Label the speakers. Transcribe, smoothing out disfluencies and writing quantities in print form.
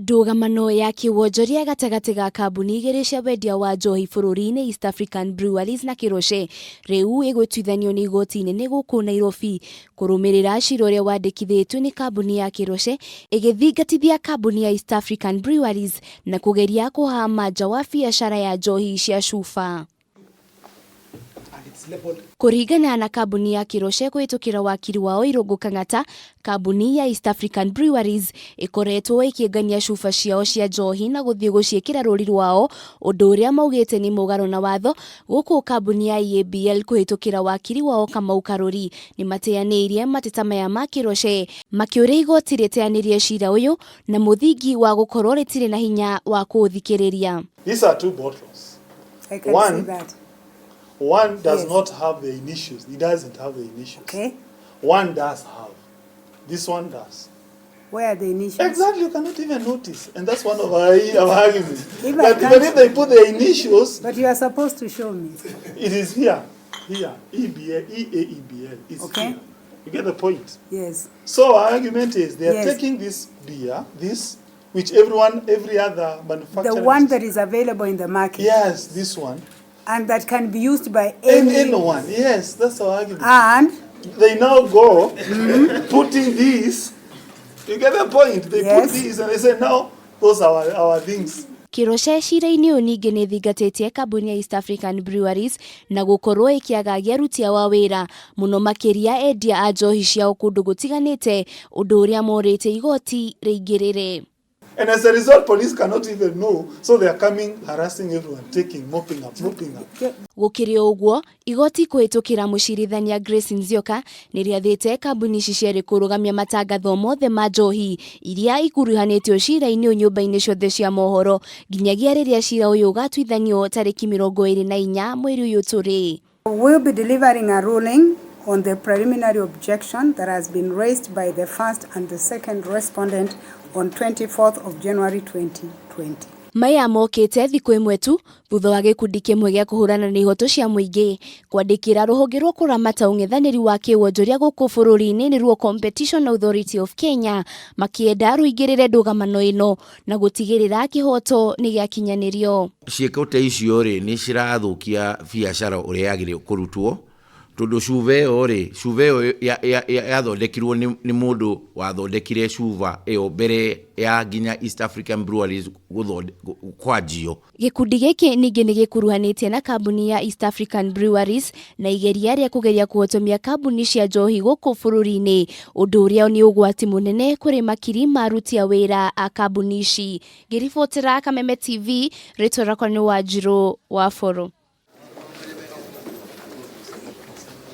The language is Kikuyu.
Speaker 1: Ndũgamano ya kĩwonjoria gatagatĩ ga kambuni igĩrĩ cia wendia wa njohi bũrũri-inĩ East African Breweries na Kĩroche rĩu ĩgũtuithanio nĩ igoti inene gũkũ Nairobi kũrũmĩrĩra cira ũrĩa wandĩkithĩtio nĩ kambuni ya Kĩroche ĩgĩthingatithia kambuni ya East African Breweries na kũgeria kũhama nja wa biacara ya njohi cia cuba. Kũringana na kambuni ya Kĩroche kũhĩtũkĩra wakiri wao Irũngũ Kang'ata, kambuni ya East African Breweries ĩkoretwo ĩkĩngania cuba ciao cia njohi na gũthiĩ gũciĩkĩra rũri rwao, ũndũ ũrĩa maugĩte nĩ mũgarũ na watho, gũkũ kambuni ya EABL kũhĩtũkĩra wakiri wao Kamau Karũri nĩ mateanĩirie mateta maya ma Kĩroche makĩũria igoti rĩteanĩrie cira ũyũ na mũthingi wa gũkorwo rĩtirĩ na hinya wa kũũthikĩrĩria.
Speaker 2: These are two bottles.
Speaker 3: I can
Speaker 2: One,
Speaker 3: see that.
Speaker 2: One does
Speaker 3: Yes.
Speaker 2: not have the initials. It doesn't have the initials.
Speaker 3: Okay.
Speaker 2: One does have. This one does.
Speaker 3: Where are the initials?
Speaker 2: Exactly, you cannot even notice. And that's one of our arguments.
Speaker 3: If I
Speaker 2: That even
Speaker 3: can't-
Speaker 2: if they put the initials,
Speaker 3: But you are supposed to show me.
Speaker 2: it is here. Here. EBL, EAEBL. It's
Speaker 3: Okay.
Speaker 2: here. You get the point.
Speaker 3: Yes.
Speaker 2: So our argument is they are
Speaker 3: Yes.
Speaker 2: taking this beer, this, which everyone, every other manufacturer.
Speaker 3: The one that is available in the market.
Speaker 2: Yes, this one.
Speaker 3: And that can be used by
Speaker 2: And
Speaker 3: any.
Speaker 2: anyone. Yes, that's our argument.
Speaker 3: And
Speaker 2: They now go putting these. You get the point. They
Speaker 3: Yes.
Speaker 2: put these and they say, now those are our things.
Speaker 1: Kĩroche cira-inĩ ũyũ ningĩ nĩ ĩthingatĩtie kambuni ya East African Breweries na gũkorwo ĩkĩagagia aruti ao a wĩra mũno makĩria endia a njohi ciao kũndũ gũtiganĩte ũndũ ũrĩa morĩtie igoti rĩingĩrĩre.
Speaker 2: And as a result, police cannot even know. So they are coming, harassing everyone, taking, mopping up, mopping up.
Speaker 1: Gũkĩrĩ o ũguo, igoti kũhĩtũkĩra mũcirithania Grace Nzioka nĩ rĩathĩte kambuni ici cierĩ kũrũgamia matangatho mothe ma njohi iria ikuruhanĩtio cira-inĩ ũyũ nyũmba-inĩ ciothe cia mohoro nginyagia rĩrĩa cira ũyũ ũgatuithanio tarĩki 24 mweri ũyũ tũrĩ.
Speaker 3: We'll be delivering a ruling on the preliminary objection that has been raised by the first and the second respondent on 24th of January 2020.
Speaker 1: Maya mokĩte thikũ ĩmwe tu thutha wa gĩkundi kĩmwe gĩa kũhũrana na ihoto cia mũingĩ kwandĩkĩra rũhonge rwa kũramata ũng'ethanĩri wa kĩwonjoria gũkũ bũrũri-inĩ nĩruo Competition Authority of Kenya makĩenda rũingĩrĩre ndũgamano ĩno na gũtigĩrĩra kĩhoto nĩ gĩakinyanĩrio.
Speaker 4: Ciĩko ta icio rĩ nĩ cirathũkia biacara ũrĩa yagĩrĩire kũrutwo tondũ cuba ĩyo rĩ cuba ĩyo yathondekirwo nĩ mũndũ wathondekire cuba ĩyo mbere ya nginya East African Breweries kwanjio.
Speaker 1: Gĩkundi gĩkĩ ningĩ nĩ gĩkuruhanĩtie na kambuni ya East African Breweries na igeria rĩa kũgeria kũhotomia kambuni cia njohi gũkũ bũrũri-inĩ ũndũ ũrĩa nĩ ũgwati mũnene kũrĩ makiri ma aruti a wĩra a kambuni ici. Ngĩribotera Kameme TV, rĩtwa rĩakwa nĩ Wanjirũ wa Boro.